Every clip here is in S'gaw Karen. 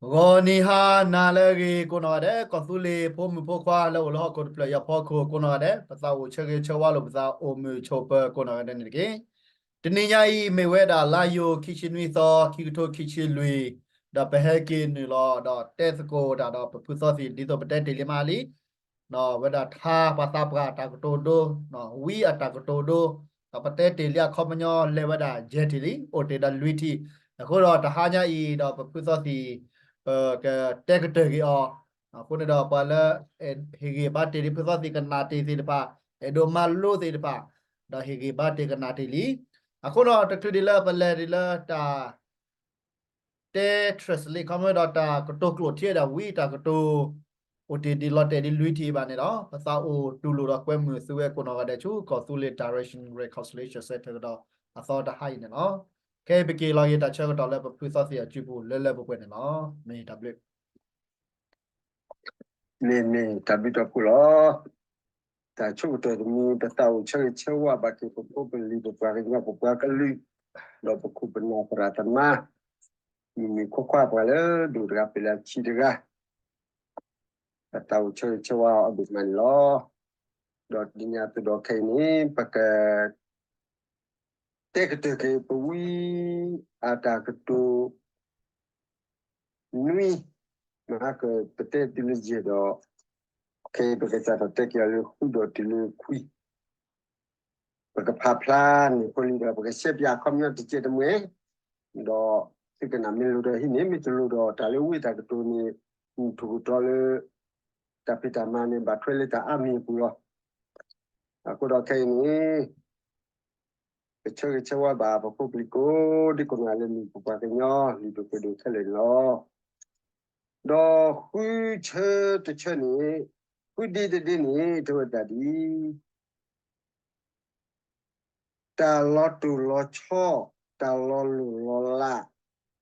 ဂီၤနံၤဟါနၤလၢအဂ့ၤကိးနီၢ်ဂၤဒဲး, ကီၢ်သူလ့ၤဖိမုၣ်ဖိခွါလၢအိၣ်လၢဟီၣ်ခိၣ်တဖျၢၣ်အံၤအဖီခိၣ်ကိးနီၢ်ဂၤဒဲး, ပသးအိၣ်ဆၢဂ့ၤဆၢဝါလိာ်ပသးအိၣ်မုာ်ဆိးပၢၤကိးနီၢ်ဂၤဒဲးန့ၣ်တက့ၢ်. တနံၤညါအံၤ မ့ၢ်ဝဲဒၣ်လါယူၤ ခံဆံနွံသီ ခံကထိခံဆံလွံၢ်, ဒီးပဟဲက့ၤနုာ်လီၤဒီးတဲသကိးတၢ်ဒီးပဖုသီသံၣ် ဒ်သိးပတဲတ့ၢ်လံမးလံ ဝဲဒၣ်ထါပှၤသးပှၢ်အတၢ်ကတိၤဒိ, ဝံအတၢ်ကတိၤဒိ, ဒီးပတဲတ့ၢ်လံအခီပညီလဲၤဝဲဒၣ်ယဲၢ်ထံၣ်လံ, အိၣ်တ့ၢ်ဒီးလွံၢ်ထံၣ်. အဃိဒီးတဟါညါအံၤဒီးပဖုသီသံၣ် ပကတဲကတၢၢ်က့ၤအီၤ. အဃိန့ၣ်ဒီးပှၤလၢ ဟ့ၣ်ဂံၢ်ဘါတ့ၢ်လံဖုသီသံၣ်ကနၣ်တ့ၢ်သ့ၣ်တဖၣ်, အဲၣ်ဒိးမၤလိသ့ၣ်တဖၣ်, ဒီးဟ့ၣ်ဂံၢ်ဘါတ့ၢ်ကနၣ်တ့ၢ်လံ. အဃိဒီးတချုးဒံးလၢပလဲၤဒံးလၢတၢ် တဲ translate ခီမ့ၢ်ဒီးတၢ်ကတိၤကျိာ်ထံဒီးဝံတၢ်ကတိၤ အိၣ်တ့ၢ်ဒံးလီၤတဲာ်ဒံးလွံၢ်ထံၣ်ဘၣ်န့ၣ်ဒီး ပသးအိၣ်တူၢ်လိာ်ဒီးကွဲမုာ်သုဝဲကိးနီၢ်ဂၤဒဲးဆူ ကီၢ်သူလ့ၤ Direction Reconciliation Center ကဒီးအသီတဟါအံၤန့ၣ်လီၤ. ခဲအံၤပက့ၤလီၤက့ၤတၢ်ဆၢကတီၢ်လၢပဖုသီသံၣ်အစုပူၤလၢလၢပှဲၤပှဲၤန့ၣ်လီၤ. မ့ၢ်တၢ်ဘျုး မ့ၢ်မ့ၢ်တၢ်ဘျုးတီၢ်ဖှိၣ်လီၤ. တၢ်ဆိကတၢၢ်တမံၤ ပသးအိၣ်ဆၢဂ့ၤဆၢဝါဘၣ်က့ၤပဖိပလံၤ ပပှၤကညီပပှၤကလုာ် ဒီးပခိၣ်ပနၢ်သရၣ်သမါ မုၣ်မုၣ်ခွါခွါပှၤလၢဒိၣ်တဂၤပှဲၤလၢအဆံးတဂၤ ပသးအိၣ်ဆၢဂ့ၤဆၢဝါအီၤဒိၣ်မးန့ၣ်လီၤ. ဒီးဒ်န့ၣ်အသိးဒီးခဲအံၤန့ၣ် ပက တဲကတၢၢ်က့ၤပဝံအတၢ်ကတိၤ နွံ, မဟါကပတဲတုၤလၢယဲၢ်ဒီး ခဲအံၤပကစးထီၣ်တဲက့ၤအီၤလၢဃုဒီးတုၤလၢခွံ, ပကဖးဖျါန့ၣ်ဖိလံဒီး ပကရှဲပၠးအခီပညီတကဲးတမှဲၤ, ဒီးသုကနၣ်မ့ၢ်လိာ်ဒီးဟံးန့ၢ် မ့ၢ်တလိာ်ဒီးတၢ်လၢဝံတၢ်ကတိၤန့ၣ် မုၢ်ထူၣ်ကတီၤလၢ တၢ်ဖံးတၢ်မၤန့ၣ် ဘၣ်ထွဲလၢတၢ်အါမံၤအပူၤလီၤ. အဃိဒီးခဲအံၤန့ၣ် ပဆၢဂ့ၤဆၢဝါဘၣ်ပဖိပလံၤကိးဒံကိးနီၢ်ဂၤလၢမုၢ်ပပှၤကညီလံာ်ဒိၣ်ပှ့ၤဒိၣ်ခဲလၢာ်န့ၣ်လီၤ. ဒီးဃုဆၢတဆၢန့ၣ် ဃုဒ့တဒ့န့ၣ် တဲဝဲဒၣ်ဒ်အံၤ, တၢ်လီၤတိၢ်လီၤဆီ, တၢ်လီၤလိၢ်လီၤလး,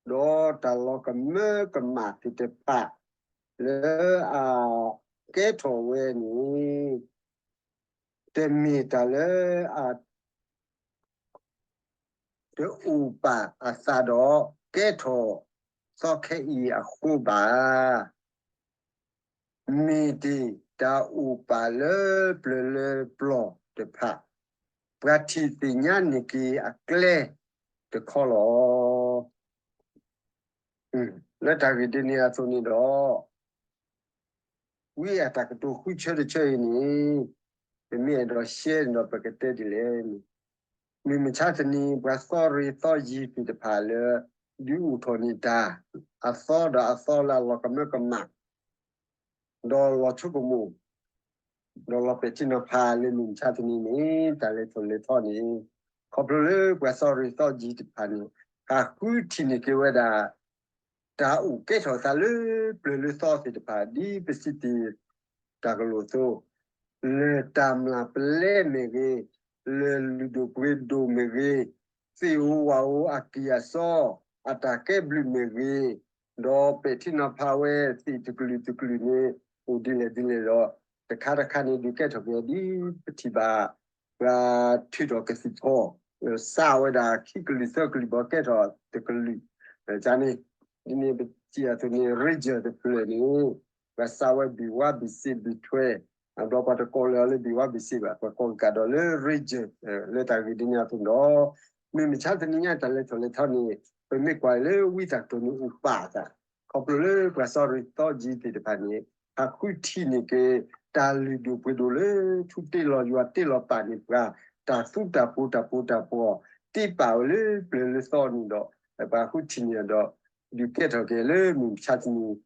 ဒီးတၢ်လီၤကမၢကမၣ်သ့ၣ်တဖၣ် လၢအကဲထီၣ်ဝဲန့ၣ် တမ့ၢ်တၢ်လၢအ တအိၣ်ပာ်အသးဒီး ကဲထီၣ်သီခဲအံၤအဃိဘၣ်. မ့ၢ်တ့ၢ်တၢ်အိၣ်ပာ်လၢပျၢၤလၢပျီၢ်တဖၣ် ပှၤထံၣ်သ့ၣ်ညါန့ၢ်က့ၤအကျဲတခီလီၤ. လၢတၢ်ဂ့ၢ်ဒ်န့ၣ်အသိးန့ၣ်ဒီး ဝံအတၢ်ကတိၤဃုဆၢတဆၢအံၤန့ၣ် ပမ့ၢ်အဲၣ်ဒိးရှဲန့ၣ်ဒီး ပကတဲဒ်လဲၣ်န့ၣ်, မုၢ်မဆါတနံၤ ပှၤသီရ့ၤသီယံၤသ့ၣ်တဖၣ်လၢ ဒုးအိၣ်ထီၣ်န့ၢ်တၢ် အသီဒီးအသီလၢအလီၤကမၢကမၣ် ဒီးလီၤဆိကမိၣ် ဒီးလီၤပဲာ်ထံနီၤဖးလၢမုၢ်မဆါတနံၤန့ၣ် တၢ်လဲၤထီၣ်လဲၤထီန့ၣ် ခီဖျိလၢပှၤသီရ့ၤသီယံၤတဖၣ်န့ၣ် ဟးဃုထံၣ်န့ၢ်က့ၤဝဲဒၣ် တၢ်အိၣ်ကဲထီၣ်သးလၢပျၢၤလၢသီသ့ၣ်တဖၣ် ဒ်ပစံးတ့ၢ်တၢ်ကလိာ်အသိး, လၢၢ်တၢ်မျၢ်ပလဲမ့ၢ်ဂ့ၤ, လၢၢ်လုၢ်ဒိၣ်ပှ့ၤဒိၣ်မ့ၢ်ဂ့ၤ, သ့ၣ်ဧိၤဝၣ်ဧိၤအကံၢ်အစီ, အတၢ်ကဲဘျုးမ့ၢ်ဂ့ၤ, ဒီးပဲာ်ထံနီၤဖးဝဲသ့ၣ်တကလုာ်တကလုာ်န့ၣ် အိၣ်ဒ်လဲၣ်ဒ်လဲၣ်ဒီး တခါတခါန့ၣ် ဒုးကဲထီၣ်က့ၤဒ်ပထံၣ်ဘၣ် ပှၤထုးထီၣ်ကသံၣ်ဖီ စးဝဲဒၣ်ခံကလုာ်သၢကလုာ်ဘၣ်ကဲထီၣ်တကလုာ်, န့ၣ် ဒ်န့ၣ်ပစံးအသိးန့ၣ် region တဖျၢၣ်န့ၣ် ပှၤစးဝဲဘုၣ်ဝါဘုၣ်စ့ဘုၣ်ထွဲ, ဒီးပှၤတကိးလၢအီၤလၢဘုၣ်ဝါဘုၣ်စ့ဘၣ် ပှၤကိးကးဒီးလၢ region လၢတၢ်ဂ့ၢ်ဒ်န့ၣ်အသိးန့ၣ်ဒီး မုၢ်မဆါတနံၤညါတၢ်လဲၤထီၣ်လဲၤထီန့ၣ် ပမ့ၢ်ကွၢ်လၢဝံသးစူၤန့ၣ်အိၣ်ပာ်အသး ခီဖျိလၢပှၤစီၤရံသီကံသ့ၣ်တဖၣ်န့ၣ် ဟးဃုထံၣ်န့ၢ်က့ၤ တၢ်လုၢ်ဒိၣ်ပှ့ၤဒိၣ်လၢထူတ့ၢ်လီၤယွၤတ့ၢ်လီၤပာ်န့ၢ်ပှၤ တၢ်သူတၢ်ပီးတၢ်ပီးတၢ်ပီး တ့ၢ်ပာ်အီၤလၢပျၢၤလၢသီန့ၣ်ဒီး ပှၤဃုထံၣ်န့ၢ်ဒီး ဒုးကဲထီၣ်က့ၤလၢမုၢ်မဆါတနံၤ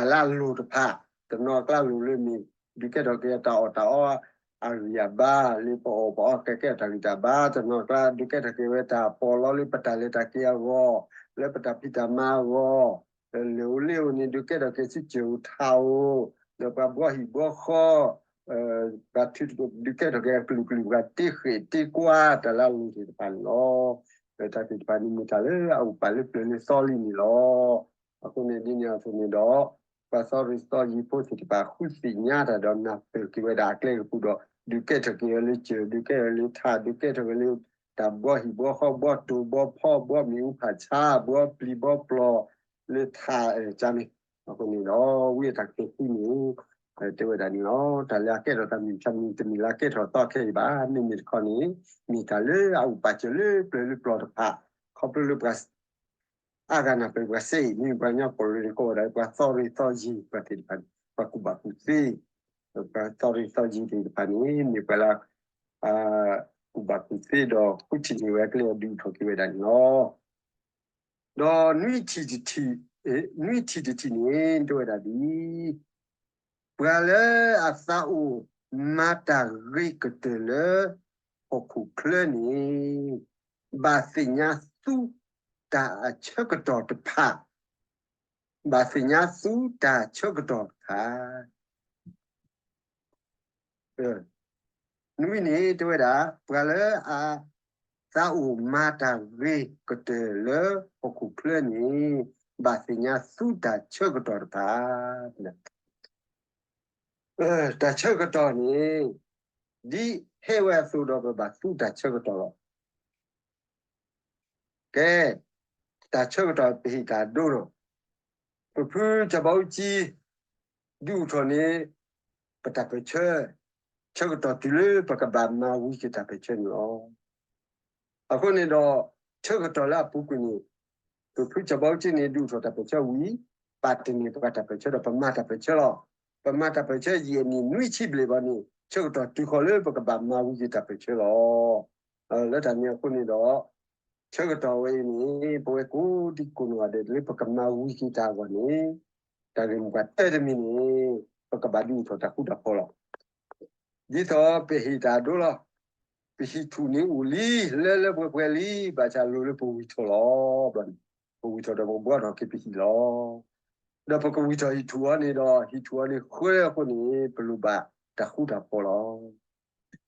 တၢ်လၢအလိၤတဖၣ် တနီၤကျါလိၤလၢမ့ၢ် ဒုးကဲထီၣ်က့ၤတၢ်အီၣ်တၢ်အီအဂံၢ်အဘါ လၢပအီၣ်ပအီကဲကဲတၢ်ဂံၢ်တၢ်ဘါ တနီၤကျါဒုးကဲထီၣ်က့ၤဝဲတၢ်ပီးလီလၢပတၢ်လဲၤတၢ်က့ၤအဂီၢ် လၢပတၢ်ဖံးတၢ်မၤအဂီၢ် လၢၢ်ဧိၤလ့ၣ်ဧိၤန့ၣ် ဒုးကဲထီၣ်က့ၤဆူကၠိထးဧိၤ ဒီးပှၤဘှီဟံၣ်ဘှီဃီ ပှၤထုးဒုးကဲထီၣ်က့ၤအကလုာ်ကလုာ် ပှၤတ့ဃဲၣ်တ့ကွါတၢ်လၢအလိၤသ့ၣ်တဖၣ်န့ၣ်လီၤ. တၢ်သ့ၣ်တဖၣ်န့ၣ်မ့ၢ်တၢ်လၢအအိၣ်ပာ်လၢပျၢၤလၢသီလံန့ၣ်လီၤ. အဃိန့ၣ်ဒ်န့ၣ်အသိးန့ၣ်ဒီး ပှၤသီရံသီယံၤဖိသ့ၣ်တဖၣ် ဃုသ့ၣ်ညါတၢ်ဒီးနၢ်ပၢၢ်က့ၤဝဲဒၣ်အကျဲကပူၤဒီး ဒုးကဲထီၣ်က့ၤဝဲလၢကၠိ ဒုးကဲထီၣ်လၢထး ဒုးကဲထီၣ်က့ၤလၢ တၢ်ဘှီဟံၣ်ဘှီဃီ ဘှီတိၤဘှီဖီၣ် ဘှီမ့ၣ်အူဖးဆါ ဘှီပျံၤဘှီပျီၤ လၢထးန့ၣ် အဃိန့ၣ်ဒီး ဝံအတၢ်ကတိၤသံန့ၣ် တဲဝဲဒၣ်န့ၣ်လီၤ. တၢ်လၢအကဲထီၣ်တၢ်မုၢ်မဆါ မ့ၢ်တမ့ၢ်လၢအကဲထီၣ်သီခဲအံၤဘၣ်. မ့မ့ၢ်တခီန့ၣ် မ့ၢ်တၢ်လၢအအိၣ်ပာ်စၢၤလၢပျၢၤလၢပျီတဖၣ် ခီဖျိလၢပှၤ အါဂၤနၢ်ပၢၢ်ပှၤစဲအံၤ မ့မ့ၢ်ပှၤကညီကီၢ်ရ့ၣ်န့ၣ် ကိးဝဲဒၣ်ပှၤသီရ့ၣ်သီယံၤပှၤသ့ၣ်တဖၣ်န့ၣ် ပှၤကူၣ်ဘၣ်ကူၣ်သ့ ပှၤသီရ့ၣ်သီယံၤသ့ၣ်တဖၣ်န့ၣ် မ့ၢ်ပှၤလၢ ကူၣ်ဘၣ်ကူၣ်သ့ဒီး ဃုထံၣ်န့ၢ်ဝဲအကျဲအဒုးအိၣ်ထီၣ်က့ၤဝဲဒၣ်န့ၣ်လီၤ. ဒီးနွံထံၣ်တထံၣ်, နွံထံၣ်တထံၣ်န့ၣ် တဲဝဲဒၣ်ဒ်အံၤ, ပှၤလၢအသးအိၣ်မၤတၢ်ဂ့ၤကတၢၢ်လၢဟီၣ်ခိၣ်ချၢန့ၣ် ဘၣ်သ့ၣ်ညါသူတၢ်အဆၢကတီၢ်တဖၣ်, ဘၣ်သ့ၣ်ညါသူတၢ်ဆၢကတီၢ်တဖၣ် နွံန့ၣ် တဲဝဲဒၣ် ပှၤလၢအသးအိၣ်မၤတၢ်ဂ့ၤကတၢၢ်လၢဟီၣ်ခိၣ်ချၢန့ၣ် ဘၣ်သ့ၣ်ညါသူတၢ်ဆၢကတီၢ်တဖၣ်, တၢ်ဆၢကတီၢ်န့ၣ် ဒ်ဟဲဝဲအသိးဒီး ပဘၣ်သူတၢ်ဆၢကတီၢ်လီၤ. ကဲ, တၢ်ဆၢကတီၢ်ပဟ့ၣ်တၢ်ဒိလီၤ. ပဖုစီၤဘးအူကၠံ ဒုးအိၣ်ထီၣ်န့ၣ် ပတၢ်ပၢၢ်ဆၢ ဆၢကတီၢ်တုၤလၢပကဘၣ်မၤဝံၤက့ၤတၢ်ပၢၢ်ဆၢန့ၣ်လီၤ. အဃိန့ၣ်ဒီး ဆၢကတီၢ်လၢအပူၤကွံာ်န့ၣ် ပဖုစီၤဘးအူကၠံန့ၣ် ဒုးအိၣ်ထီၣ်တၢ်ပၢၢ်ဆၢဝံၤ ပာ်တ့ၢ်န့ၢ်ပှၤတၢ်ပၢၢ်ဆၢဒီး ပမၤတၢ်ပၢၢ်ဆၢလီၤ. ပမၤတၢ်ပၢၢ်ဆၢယံာ်အနံၣ်နွံဆံဘျဲၣ်ဘၣ်န့ၣ် ဆၢကတီၢ်တုၤဃီၤလၢပကဘၣ်မၤဝံၤက့ၤတၢ်ပၢၢ်ဆၢလီၤ. လၢတၢ်န့ၣ်အဃိန့ၣ်ဒီး ဆၢကတီၢ်ဝဲအံၤန့ၣ် ပဝဲကိးဒံကိးနီၢ်ဂၤဒဲး လၢပကမၤဝံၤက့ၤတၢ်အဂီၢ်န့ၣ် တၢ်ဂ့ၢ်မိၢ်ပှၢ်တၢတမံၤန့ၣ် ပကဘၣ်ဒုးအိၣ်ထီၣ်တၢ်ဃူတၢ်ဖိးလီၤ. ဒ်သိးပဟ့ၣ်တၢ်ဒိလီၤ. ပဟံၣ်ထူၣ်န့ၣ်အိၣ်လံ လၢလၢပှဲၤပှဲၤလံ ဘၣ်ဆၣ်လိၣ်လၢပဝံၢ်ထီၣ်လီၤ. ဘျီန့ၣ် ပဝံၢ်ထီၣ်ဒီးပကဘှီထီၣ်က့ၤပဟံၣ်လီၤ. ဒီးပကဝံၢ်ထီၣ်ဟံၣ်ထူၣ်အီၤန့ၣ်ဒီး ဟံၣ်ထူၣ်အီၤန့ၣ်ဃၢအဃိန့ၣ် ပလိၣ်ဘၣ်တၢ်ဃူတၢ်ဖိးလီၤ.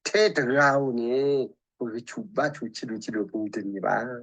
ထဲတဂၤဧိၤန့ၣ် ပဂံၢ်ဆူၣ်ဘါဆူၣ်ဆံးလိာ်ဆံးလိာ် ပဝံၢ်တန့ၢ်ဘၣ်.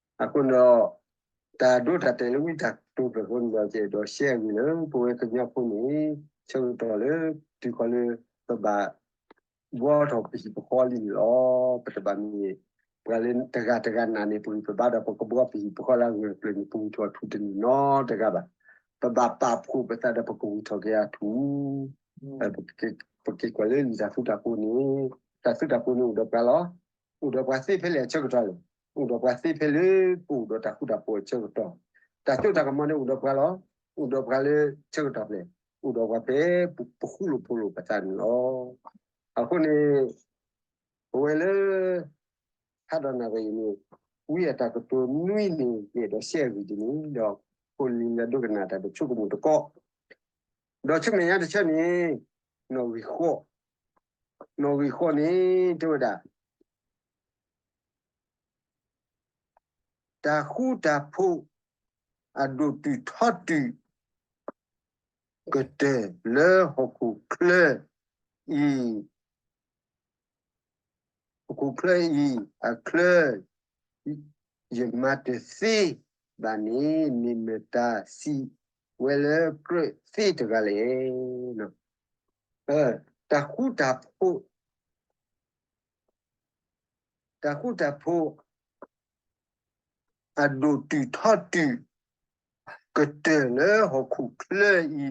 အဃိန့ၣ်ဒီး တၢ်ဒိတၢ်တဲာ်လၢဝံတၢ်ကတိၤဖျၢၣ်အဃိန့ၣ်ဒီး ယအဲၣ်ဒိးရှဲအဂ့ၢ်လၢ ပဝဲကညီဖိန့ၣ် ဆၢကတီၢ်လၢ တုၤဃီၤလၢ ပဘၣ်ဘှီထီၣ်ပဟံၣ်ပဃီလံန့ၣ်လီၤ. ပတဘၣ်မ့ၢ် ပှၤလၢတဂၤတဂၤနာ်န့ၢ်ပဂံၢ်ပဘါဒီး ပကဘှီပဟံၣ်ပဃီလၢအဂၢၢ်အကျၢၤန့ၣ် ပဝံၢ်ထီၣ်ထူၣ်တန့ၢ်နီတဂၤဘၣ်. ပဘၣ်ပာ်ဖှိၣ်ပသးဒီး ပကဝံၢ်ထီၣ်က့ၤအထူၣ် ပက့ၤကွၢ်လၢလံာ်တၢ်ဃူတၢ်ဖိးန့ၣ် တၢ်ဃူတၢ်ဖိးန့ၣ်အိၣ်ဒီးပှၤလီၤ. အိၣ်ဒီးပှၤသ့ဖဲလဲၣ်အဆၢကတီၢ်လဲၣ်. အိၣ်ဒီးပှၤသ့ဖဲလၢပအိၣ်ဒီးတၢ်ဃူတၢ်ဖိးအဆၢကတီၢ်. တၢ်စိတၢ်ကမီၤန့ၣ်အိၣ်ဒီးပှၤလီၤ. အိၣ်ဒီးပှၤလၢဆၢကတီၢ်ဖဲလဲၣ်. အိၣ်ဒီးပှၤဖဲပဃူလိာ်ဖိးလိာ်ပသးန့ၣ်လီၤ. အဃိန့ၣ် ပဝဲလၢ ဟါဒီးနၣ်ရံၣ်အံၤန့ၣ် ဝံအတၢ်ကတိၤနွံန့ၣ် ယအဲၣ်ဒိးရှဲအဂ့ၢ်ဒ်န့ၣ်ဒီး ဖိလံၤလၢဒိကနၣ်တၢ်ဒီးဆိကမိၣ်တကီး, ဒီးဆူမဲာ်ညါတဆၢန့ၣ် နီၣ်ဂံၢ်ဃိး, နီၣ်ဂံၢ်ဃိးန့ၣ် တဲဝဲဒၣ် တၢ်ဃူတၢ်ဖိး အဒိၣ်တုာ်ထီတုာ် ကတၢၢ်လၢဟီၣ်ခိၣ်ချၢအံၤ, ဟီၣ်ခိၣ်ချၢအံၤ အချၢ ယမၤတသ့ဘၣ်န့ၣ် မ့ၢ်မတၤစံးဝဲလၢကြၢးသ့တဂၤလဲၣ်. တၢ်ဃူတၢ်ဖိး တၢ်ဃူတၢ်ဖိး အဒိၣ်တုာ်ထီတုာ် ကတၢၢ်လၢဟီၣ်ခိၣ်ချၢ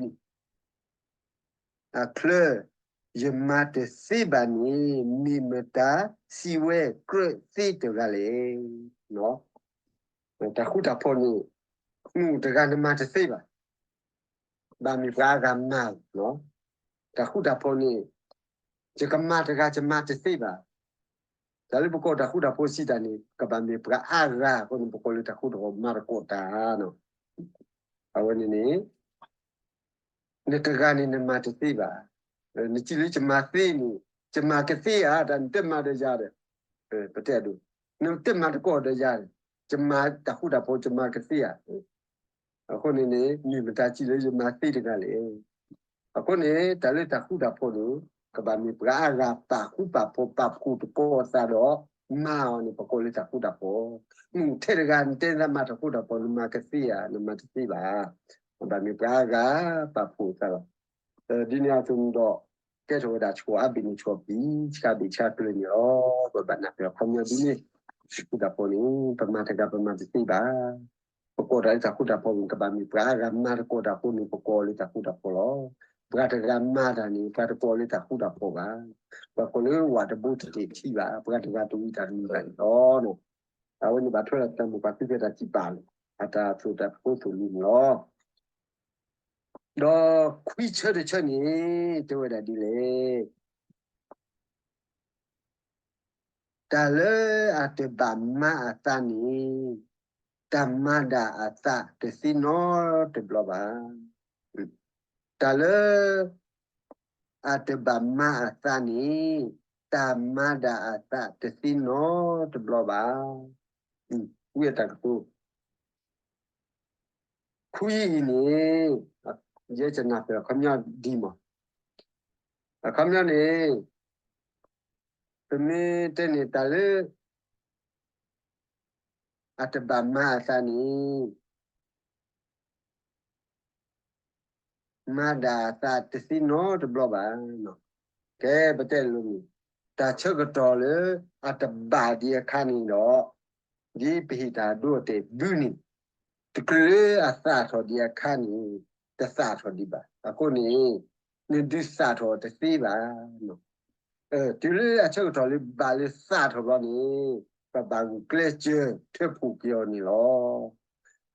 အံၤ အချၢ ယမၤတသ့ဘၣ်န့ၣ် မ့ၢ်မတၤစံးဝဲကြၢးသ့တဂၤလဲၣ်. တၢ်ဃူတၢ်ဖိးန့ၣ် နအိၣ်တဂၤနမၤတသ့ဘၣ်. ဘၣ်မ့ၢ်ပှၤအါဂၤမၤလီၤ. တၢ်ဃူတၢ်ဖိးန့ၣ် ယကမၤတဂၤ ယမၤတသ့ဘၣ်. တၢ်လၢပကိးတၢ်ဃူတၢ်ဖိးစံးတၢ်န့ၣ် ကဘၣ်မ့ၢ်ပှၤအါဂၤအဃိန့ၣ် ပကိးလၢတၢ်ဃူတၢ်ဖိးမၤသကိးတၢ်. အဝဲန့ၣ်န့ၣ် နတဂၤန့ၣ်နမၤတသ့ဘၣ်. နစံးလၢယမၤသ့န့ၣ် ယမၤကသ့ဧါ, တၢ်နတမၤဒီးယၤဒီး ပတဲဒိၣ်, နတမၤသကိးဒီးယၤဒီး ယမၤတၢ်ဃူတၢ်ဖိး ယမၤကသ့ဧါ. အဃိန့ၣ်န့ၣ် မ့ၢ်မတၤစံးလၢယမၤသ့တဂၤလဲၣ်. အဃိန့ၣ် တၢ်လၢတၢ်ဃူတၢ်ဖိးန့ၣ် ကဘၣ်မ့ၢ်ပှၤအါဂၤပာ်ဃူပာ်ဖိး ပာ်ဖှိၣ်သကိးသးဒီး မၤအီၤန့ၣ် ပကိးလၢတၢ်ဃူတၢ်ဖိး. နအိၣ်ထဲတဂၤ နတဲနမၤတၢ်ဃူတၢ်ဖိး နမၤကသ့ဧါ, နမၤတသ့ဘၣ်. ဘၣ်မ့ၢ်ပှၤအါဂၤပာ်ဖှိၣ်သးလီၤ. ဒ်န့ၣ်အသိးန့ၣ်ဒီး ကဲထီၣ်ဝဲဒၣ်ဆှီအါဘ့ၣ်န့ၣ်ဆှီဘ့ၣ် ဆှါဘ့ၣ်ဆှါကျၢၤန့ၣ်လီၤ. ပဘၣ်နၢ်ပၢၢ်အခီပညီဒ်န့ၣ် တၢ်ဃူတၢ်ဖိးန့ၣ် ပမၤတဂၤပမၤတသ့ဘၣ်. ပကိးတၢ်လၢတၢ်ဃူတၢ်ဖိးန့ၣ် ကဘၣ်မ့ၢ်ပှၤအါဂၤမၤသကိးတၢ်အဃိန့ၣ် ပကိးအီၤလၢတၢ်ဃူတၢ်ဖိးလီၤ. ပှၤတဂၤမၤတၢ်န့ၣ် ပှၤတကိးအီၤလၢတၢ်ဃူတၢ်ဖိးဘၣ်. ပှၤကိးလၢဝးတဘိတထံးထံးဘၣ်, ပှၤတဂၤတဝံၤတၢ်တမံၤဘၣ်န့ၣ်လီၤ. အဝဲန့ၣ်ဘၣ်ထွဲဒီးတၢ်မိၢ်ပှၢ်ဖံဖုတၢ်စံးပာ်လီၤ, အတၢ်သိၣ်တၢ်သီသိၣ်လိန့ၣ်လီၤ. ဒီးခွံဆၢတဆၢန့ၣ် တဲဝဲဒၣ်ဒ်လဲၣ်. တၢ်လၢအတဘၣ်မၤအသးန့ၣ် တၢ်မၤဒၣ်အသးတသ့နီတဘျီဘၣ်. တၢ်လၢအတဘၣ်မၤအသးန့ၣ် တၢ်မၤဒၣ်အသးတသ့နီတဘျီဘၣ်. ဝံအတၢ်ကတိၤ ခွံအံၤန့ၣ် ယဲၢ်ကနၢ်ပၢၢ်အခီပညီဒ်မး, အခီပညီန့ၣ် ပမ့ၢ်တဲန့ၣ် တၢ်လၢ အတဘၣ်မၤအသးန့ၣ် မၤဒၣ်အသးတသ့နီတဘျီဘၣ်. ကဲ ပတဲလိၤန့ၣ် တၢ်ဆၢကတီၢ်လၢအတဘၣ်ဒံးအခါန့ၣ်ဒီး ဒ်ပဟ့ၣ်တၢ်ဒိအတဲာ်ဘုန့ၣ် တချုးလၢအသၣ်ထီၣ်ဒံးအခါန့ၣ် တသၣ်ထီၣ်ဒံးဘၣ်. အဃိန့ၣ် နဒုးသၣ်ထီၣ်တသ့ဘၣ်. တုၤလၢအဆၢကတီၢ်လၢဘၣ်လၢသၣ်ထီၣ်ဘျီန့ၣ် ပဘၣ်ဂုာ်ကျဲးစၢးထၢဖှိၣ်က့ၤအီၤန့ၣ်လီၤ.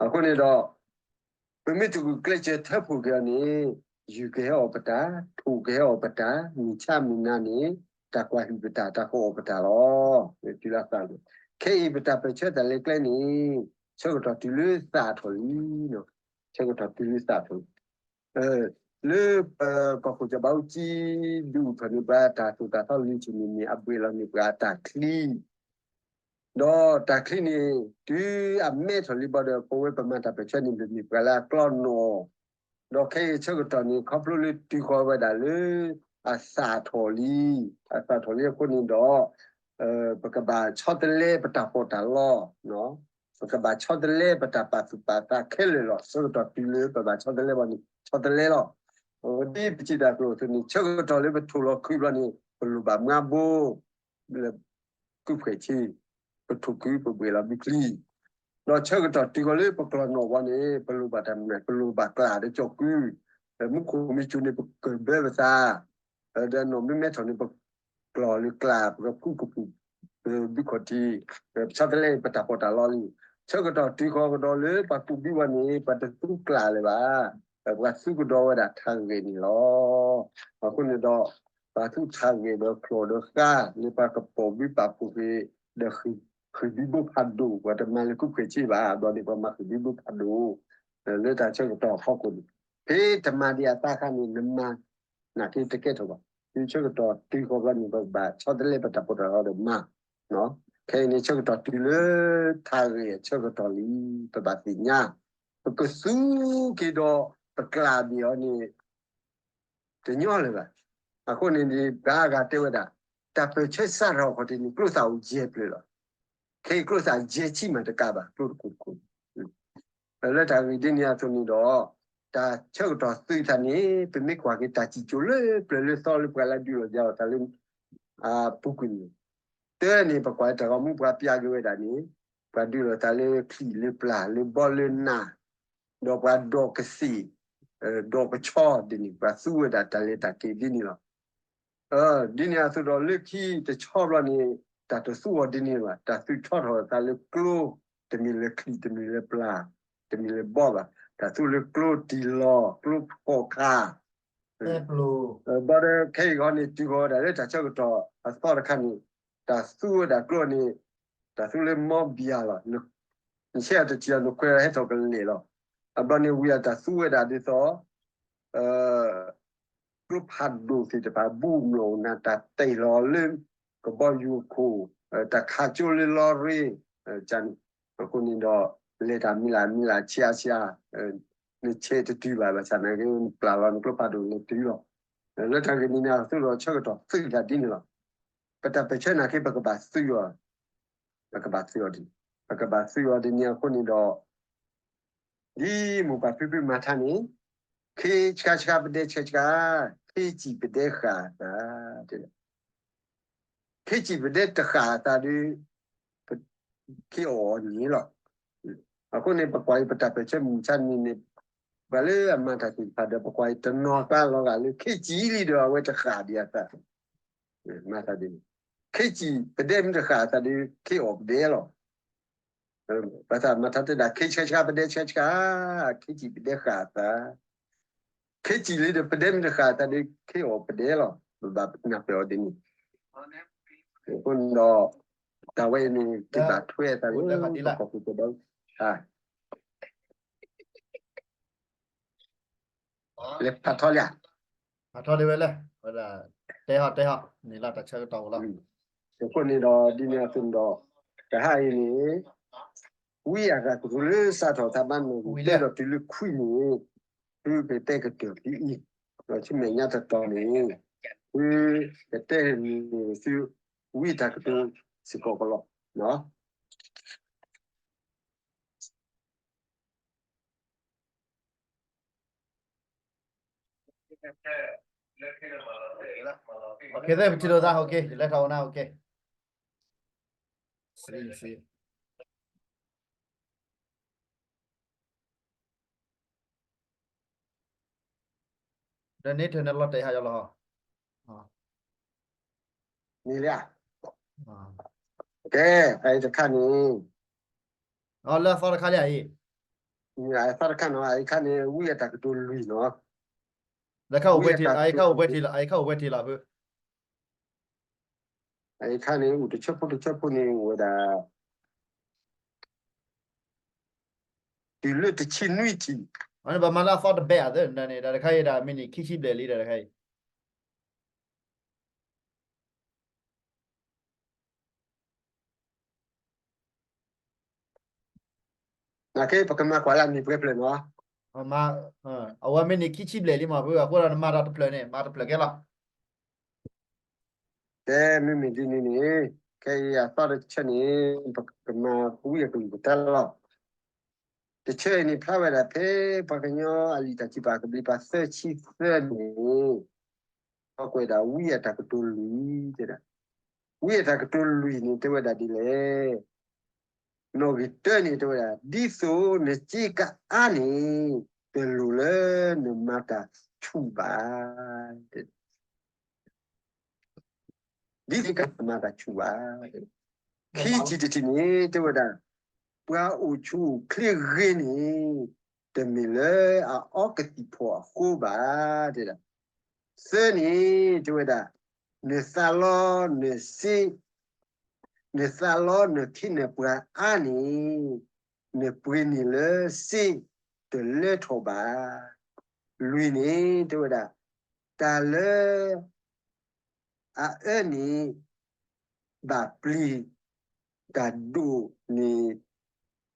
အဃိန့ၣ်ဒီး ပမ့ၢ်တဂုာ်ကျဲးစၢးထၢဖှိၣ်က့ၤအီၤန့ၣ် ယုၢ်ကဟဲအီၣ်ပတၢ်, ထိၣ်ကဟဲအီၣ်ပတၢ်, မုၢ်ဆါမုၢ်နၤန့ၣ် တၢ်ကွၢ်ဟံၣ်ပတၢ်, တၢ်ကအီၣ်ပတၢ်လီၤ. တုၤလၢသၣ်လီၤ. ခဲအံၤပတၢ်ပၢၢ်ဆၢတၢ်လဲၤကျဲန့ၣ် ဆၢကတီၢ်တုၤလၢသၣ်ထီၣ်လံ, ဆၢကတီၢ်တုၤလၢသၣ်ထီၣ်လံ. လၢပကီၢ်ခိၣ်စီၤဘးအူကၠံ ဒုးအိၣ်ထီၣ်န့ၢ်ပှၤတၢ်သိၣ်တၢ်သီလွံၢ်ထံၣ်န့ၣ် မ့ၢ်အဘှဲးလီၤန့ၢ်ပှၤအတၢ်ချံ, ဒီးတၢ်ချံန့ၣ် တုၤအမဲထီၣ်လံဘၣ်ဒီး ပဝဲပမၤတၢ်ပၢၢ်ဆၢန့ၣ် ပမ့ၢ်ပှၤလၢအကျီနီၣ်, ဒီးခဲအံၤဆၢကတီၢ်န့ၣ် ခီဖျိလၢတုၤဃီၤဝဲဒၣ်လၢ အသၣ်ထီၣ်လံ, အသၣ်ထီၣ်လံအဃိန့ၣ်ဒီး ပကဘၣ်ဆီတလဲပတၢ်ပီးတၢ်လီ, ပကဘၣ်ဆီတလဲပတၢ်ပာ်သူၣ်ပာ်သးခဲလၢာ်လီၤ. ဆၢကတီၢ်တုၤလၢပဘၣ်ဆီတလဲဘၣ်န့ၣ် ဆီတလဲလီၤ. ဒ်ပစံးတၢ်ကျိာ်အသိးန့ၣ် ဆၢကတီၢ်လၢပထိၣ်လီၤခုဘျီန့ၣ် ပလိၣ်ဘၣ်မၤဘိ လၢ ကုၢ်ဖှဲးဆ့, ပထိၣ်ခုပဘှဲးလီၤဘုချံ, ဒီးဆၢကတီၢ်တုၤဃီၤလၢပကျီၢ်နီၣ်ဘၣ်န့ၣ် ပလိၣ်ဘၣ်တၢ်မနုၤ, ပလိၣ်ဘၣ်ကျၢ်ဒီးကၠီၣ်ကု, မူခိၣ်မ့ၢ်စူၤန့ၣ် ပကဘၢပသး, ဒီးနီၣ်မ့ၢ်မဲထီၣ်န့ၣ် ပကျီၢ်လၢကျၢ် ပကကူကပူၤ ဘုခီၣ်ထံး, ဆီတလဲပတၢ်ပီးတၢ်လီလံ. ဆၢကတီၢ်တုၤဃီၤကဒီးလၢပှၤကူးဘုဘၣ်န့ၣ် ပှၤတသူကျၢ်လၢၤဘၣ်, ပှၤသူကဒီးဝဲဒၣ်ထးဂဲၤန့ၣ်လီၤ. အဃိန့ၣ်ဒီး ပှၤသူထးဂဲၤဒီးဖျိၣ်ဒီးဃါန့ၣ် ပှၤကပိာ်ဘုပာ်ဖှိၣ်က့ၤ ဒီးဃ့ၢ်ဘံဘိဖးဒိၣ်, ပှၤတမၤလၢကုၢ်ဖှဲးဆ့ဘၣ်, ဒီးန့ၣ်ပှၤမၤဃ့ၢ်ဘံဘိဖးဒိၣ် လၢတၢ်ဆၢကတီၢ်အဖီခိၣ်န့ၣ်, ဖဲတမၤဒံးအသးအခါန့ၣ် နမၤ နာ်က့တကဲထီၣ်ဘၣ်. တုၤဆၢကတီၢ်တုၤဃီၤဘျီန့ၣ် ပဘၣ်ဆီတလဲပတၢ်ပီးတၢ်လီဒီးမၤ, ခဲအံၤန့ၣ် ဆၢကတီၢ်တုၤလၢထးဂဲၤအဆၢကတီၢ်လံ, ပဘၣ်သ့ၣ်ညါ, ပကသူက့ၤဒီးပကျၢ်ဘၣ်အီၤန့ၣ် တညီလၢၤဘၣ်. အဃိန့ၣ် ပှၤအါဂၤတဲဝဲဒၣ် တၢ်ပၢၢ်ဆၢစးထီၣ်အခီၣ်ထံးန့ၣ် ကျိသၣ်အိၣ်ယဲၢ်ဖျၢၣ်လီၤ. ခဲအံၤကျိသၣ်ယဲၢ်ဆံမးတကးဘၣ် ကျိတခိၣ်တခိၣ်န့ၣ် လၢတၢ်ဂ့ၢ်ဒ်န့ၣ်အသိးန့ၣ်ဒီး တၢ်ဆၢကတီၢ်သုးတၢ်န့ၣ် ပမ့ၢ်ကွၢ်က့ၤတၢ်စံၣ်စိၤလၢပျၢၤလၢသီလၢပှၤလၢဒုးလီၤယၤလီၤတၢ်လၢ အပူၤကွံာ်န့ၣ် တၢ်န့ၣ် ပကွၢ်တၢ်ဂီၤမူပှၤပျးက့ၤဝဲဒၣ်န့ၣ် ပှၤဒုးလီၤတၢ်လၢချံၣ်လၢပျၢ်လၢဘီလၢနၢ် ဒီးပှၤဒိးကသ့ၣ် ဒိးကဆီဒ်န့ၣ် ပှၤသူဝဲဒၣ်တၢ်လဲၤတၢ်က့ၤဒ်န့ၣ်လီၤ. ဒ်န့ၣ်အသိးဒီးလၢခံတဆီဘျီန့ၣ် တၢ်တသူအီၤဒ်န့ၣ်ဘၣ်, တၢ်သူၣ်ထီထီၣ်အသးလၢကျိ တမ့ၢ်လၢချံၣ် တမ့ၢ်လၢပျၢ် တမ့ၢ်လၢဘီဘၣ်, တၢ်သူလၢကျိတံၢ်လီၤ ကျိဖီၣ်ခါ ဘၣ်ဒီးခဲအံၤဂီၢ်န့ၣ် တုၤဃီၤဝဲဒၣ်လၢတၢ်ဆၢကတီၢ်အသီတခါန့ၣ် တၢ်သူဝဲဒၣ်ကျိန့ၣ် တၢ်သူလၢမီဘံယၤလီၤ. နဆဲးအတထံၣ်အီၤ နခွဲးအီၤဟဲထီၣ်ကလဲာ်လီၤ. အဘျီန့ၣ်ဝံၤအတၢ်သူဝဲဒၣ်ဒ်သိး ကျိဖးဒိၣ်သ့ၣ်တဖၣ် ဘူၣ်မျိာ်နၤ တၢ်တဲာ်လီၤလၢ ကဘီယူၤခိၣ် တၢ်ခးကၠိလၢလီရ့ န့ၣ် အဃိန့ၣ်ဒီး လဲၤတၢ်မံၤလၢ်မံၤလၢ်ဆံးအါဆံးအါ နဆဲးတတုၤဘၣ် ဘၣ်ဆၣ်နာ်က့ နပျၢ်လီၤ နကျိဖးဒိၣ်လဲၤတုၤလီၤ. လၢတၢ်ဂ့ၢ်န့ၣ်န့ၣ်အသိးဒီးဆၢကတီၢ်သုးတၢ်ဒ်န့ၣ်လီၤ. ပတၢ်ပၢၢ်ဆၢနာ်က့ ပကဘၣ်သုးအီၤ ပကဘၣ်သုးအီၤဒ်န့ၣ် ပကဘၣ်သုးအီၤဒ်န့ၣ်အဃိန့ၣ်ဒီး ဒ်မိၢ်ပၢ်ဖံဖုမၤထါန့ၣ် ခ့ဆှါဆှါပဒဲဆှါဆှါ ခ့စံၣ်ပဒဲဃာ်အသး တဲ ခ့စံၣ်ပဒဲတဃာ်အသးဒီး ခ့အီၣ်အီၤန့ၣ်လီၤ. အဃိန့ၣ် ပကွၢ်အံၤပတၢ်ပၢၢ်ဆၢမုၢ်မဆါတနံၤန့ၣ် ပှၤလၢအမၤတၢ်သ့ၣ်တဖၣ်ဒီး ပကွၢ်အံၤတနီၤဃါလီၤဂာ်လၢ ခ့စံၣ်လံဒီးအဝဲတဃၣ်ဒံးအသး, မၤသးဒ်န့ၣ် ခ့စံၣ်ပဒဲမ့ၢ်တဃၣ်အသးဒီး ခ့အီၣ်ပဒဲလီၤ. ဘၣ်ဆၣ်မၤထါတဲဒၣ် ခ့ဆှါဆှါပဒဲဆှါဆှါ, ခ့စံၣ်ပဒဲဃၣ်အသး, ခ့စံၣ်လံဒီးပဒဲမ့ၢ်တဃၣ်အသးဒီး ခ့အီၣ်ပဒဲလီၤ. ပဘၣ်နၢ်ပၢၢ်အီၤဒ်န့ၣ်. အဃိန့ၣ်ဒီး တၢ်ဝဲအံၤန့ၣ် ကဘၣ်ထွဲအသးလၢပကီၢ်ပူၤကဒီး, လဲၤဖးထီလံဧါ, ဖးထီဒ်ဝဲလဲၣ်, ဝဲဒၣ် တဲဟီၣ်တဲဟီၣ်န့ၣ်လၢတၢ်ဆၢကတီၢ်အိၣ်လီၤ. အဃိန့ၣ်ဒီး ဒ်န့ၣ်အသိးန့ၣ်ဒီး တဟါအံၤန့ၣ် ဝံအတၢ်ကတိၤလၢစးထီၣ်သးဘၣ်န့ၣ် တဲဒီးတုၤလၢခွံန့ၣ် သုကတဲကတၢၢ်သုအံၤ, ဒီးဆူမဲာ်ညါတတီၤန့ၣ် သုကတဲန့ၣ်သု ဝံအတၢ်ကတိၤစ့ၢ်ကီးကလီၤ. ပထံၣ်လိာ်သး okay, ယလဲၤထီၣ်ဝဲနၤ okay. ဒီးန့ၣ်ထဲန့ၣ်လီၤတဲာ်ဟးယီၤလီၤ. န့ၣ်လံဧါ. ကဲ, အအံၤတခါန့ၣ် လၢအသီတခါလံဧါအံၤ, အသီတခါနီၤ, အအံၤတခါန့ၣ် ဝံအတၢ်ကတိၤလွံၢ်နီၤ. လၢခါအိၣ်ပှဲၤထံၣ်လီၤ, အအံၤခါအိၣ်ပှဲၤထံၣ်လီၤ, အအံၤခါအိၣ်ပှဲၤထံၣ်လီၤဖု အအံၤခါန့ၣ် အိၣ်တဆၢဖိတဆၢဖိန့ၣ် အိၣ်ဝဲဒၣ် တုၤလၢတဆံနွံထံၣ်, အန့ၣ်ဘၣ်မၤလၢအသီတဘဲၣ်အသၢန့ၣ် တၢ်တခါအံၤဒၣ်မံးနံးခံဆံဘျဲၣ်လံ တၢ်တခါအံၤ နာ်က့ ပကမၤကွၢ်လၢအမ့ၢ်ပှဲၤဖျၢၣ်နီၤ. အဝဲမ့ၢ်န့ၣ်ခံဆံဘျဲၣ်လံမး ဖု အဃိဒီးနမၤတၢ်တဖျၢၣ်န့ၣ် မၤတဖျၢၣ်ကဲလီၤ. တဲမ့မ့ၢ်ဒ်န့ၣ်န့ၣ် ခဲအံၤအသီတဆၢန့ၣ် ပကမၤဝံအကလုၢ်ကထါလီၤ. တဆၢအံၤန့ၣ် ဖျါဝဲဒၣ်ဖဲ ပှၤကညီအလံာ်တၢ်စံးပာ်ကဘျံးပာ်သၢဆံသၢန့ၣ် ပှၤကွဲးဒၣ်ဝံအတၢ်ကတိၤလွံၢ်တဲဒၣ်, ဝံအတၢ်ကတိၤလွံၢ်န့ၣ် တဲဝဲဒၣ်ဒ်လဲၣ်. နီၣ်ဂံၢ်တၢန့ၣ် တဲဝဲဒၣ် ဒ်သိးနစ့ကအါန့ၣ် တလိၣ်လၢနမၤတၢ်ဆူၣ်ဘၣ်. ဒ်သိးနမၤတၢ်ဆူၣ်ဘၣ်. ခံထံၣ်တထံၣ်န့ၣ် တဲဝဲဒၣ် ပှၤအိၣ်ဆူၣ်အိၣ်ချ့ဂ့ၤန့ၣ် တမ့ၢ်လၢအအီကသံၣ်ဖီၣ်အဃိဘၣ် တဲဒၣ်. သၢန့ၣ် တဲဝဲဒၣ် နသးလီနစ့ နသးလီနခ့နပှၤအါန့ၣ် နပှ့ၤန့ၢ်လၢစ့တလၢထီၣ်ဘၣ်. လွံၢ်န့ၣ် တဲဝဲဒၣ် တၢ်လၢအအၢန့ၣ် ဘၣ်ပျံၤတၢ်ဒိၣ်န့ၢ်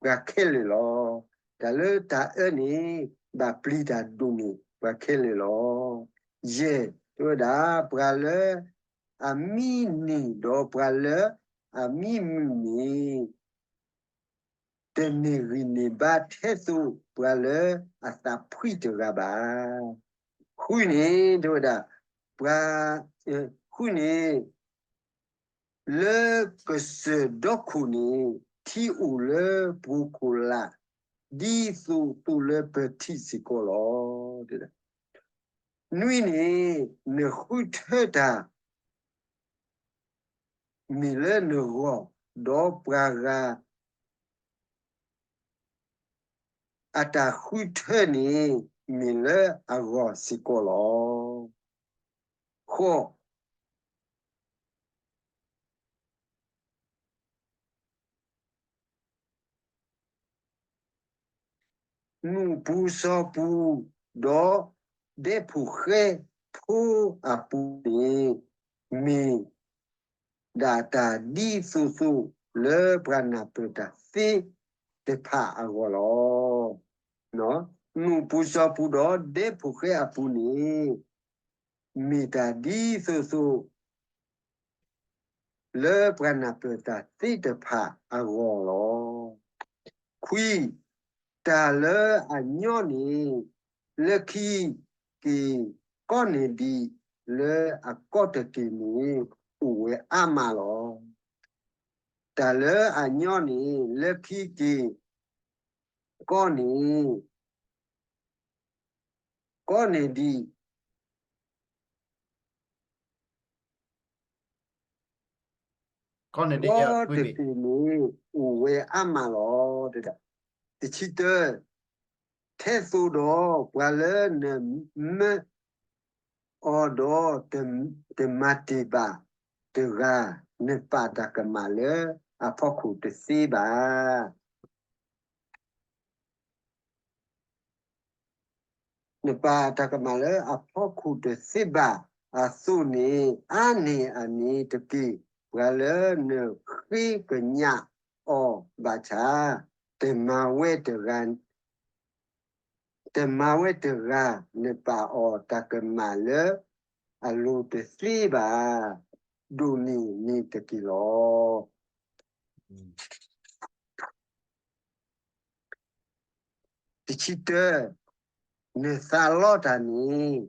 ပှၤခဲလၢာ်လီၤ. တၢ်လၢတၢ်အၢန့ၣ် ဘၣ်ပျံၤတၢ်ဒိၣ်န့ၢ်ပှၤခဲလၢာ်လီၤ. ယဲၢ် တဲဝဲဒၣ် ပှၤလၢအမံနံၤဒီးပှၤလၢအမံမုာ်န့ၣ် တန့ၢ်ဂံၢ်န့ၢ်ဘါထဲသိးပှၤလၢအသးဖှံတဂၤဘၣ်. ဃုန့ၣ် တဲဝဲဒၣ် ပှၤ ဃုန့ၣ် လၢကစၢၢ်ဒီခိၣ်န့ၣ် ထံအိၣ်လၢပှိၤခိၣ်လာ် ဒ်သိးသိးလၢပထံၣ်စ့ၢ်ကီးလီၤ. နွံန့ၣ် နဃုထၢတၢ် မ့ၢ်လၢနဂီၢ် ဒီးပှၤဂၤ အတၢ်ဃုထၢန့ၣ် မ့ၢ်လၢအဂီၢ်စ့ၢ်ကီးလီၤ. ဃိး နူၢ်ပူၤစီၤပူၤ ဒီးဒဲဖိၣ်ဃဲဖိအပူၤန့ၣ် မ့ၢ်ဒၣ်တၢ်ဒ်သိးသိးလၢပှၤနၢ်ပၢၢ်တၢ်သ့တဖၣ်အဂီၢ်လီၤ. နူၢ်ပူၤစီၤပူၤဒီးဒဲဖိၣ်ဃဲအပူၤန့ၣ် မ့ၢ်တၢ်ဒ်သိးသိး လၢပှၤနၢ်ပၢၢ်တၢ်သ့တဖၣ်အဂီၢ်လီၤ. ခွံ, တၢ်လၢအညီန့ၣ် လၢခံက့ၤကီန့ၢ်ဒံးလၢအကီတက့ၢ်န့ၣ် အိၣ်ဝဲအါမးလီၤ. တၢ်လၢအညီန့ၣ် လၢခံက့ၤ ကီၢ်န့ၣ်, ကီၢ်န့ၣ်ဒ်, ကီၢ်တဘ့ၣ်န့ၣ် အိၣ်ဝဲအါမးလီၤ. တဆံတၢ, ထဲသိးဒီးပှၤလၢနမၢအီၤဒီး တမၤတ့ၢ်ဘၣ်တဂၤ, နပာ်တၢ်ကမၣ်လၢအဖီခိၣ်တသ့ဘၣ်. နပာ်တၢ်ကမၣ်လၢအဖီခိၣ်တသ့ဘၣ်အသိးန့ၣ်, အါန့ၢ်အန့ၣ်တက့ၢ်. ပှၤလၢနဃ့ကညးအီၤဘၣ်ဆၣ်, တမၤဝဲတဂၤ, တမၤဝဲတဂၤ, နပာ်အီၤတၢ်ကမၣ်လၢအလိၤတသ့ဘၣ်, ဒိၣ်န့ၢ်န့ၣ်တက့ၢ်လီၤ. တဆံတၢ, နသးလီတၢ်န့ၣ်,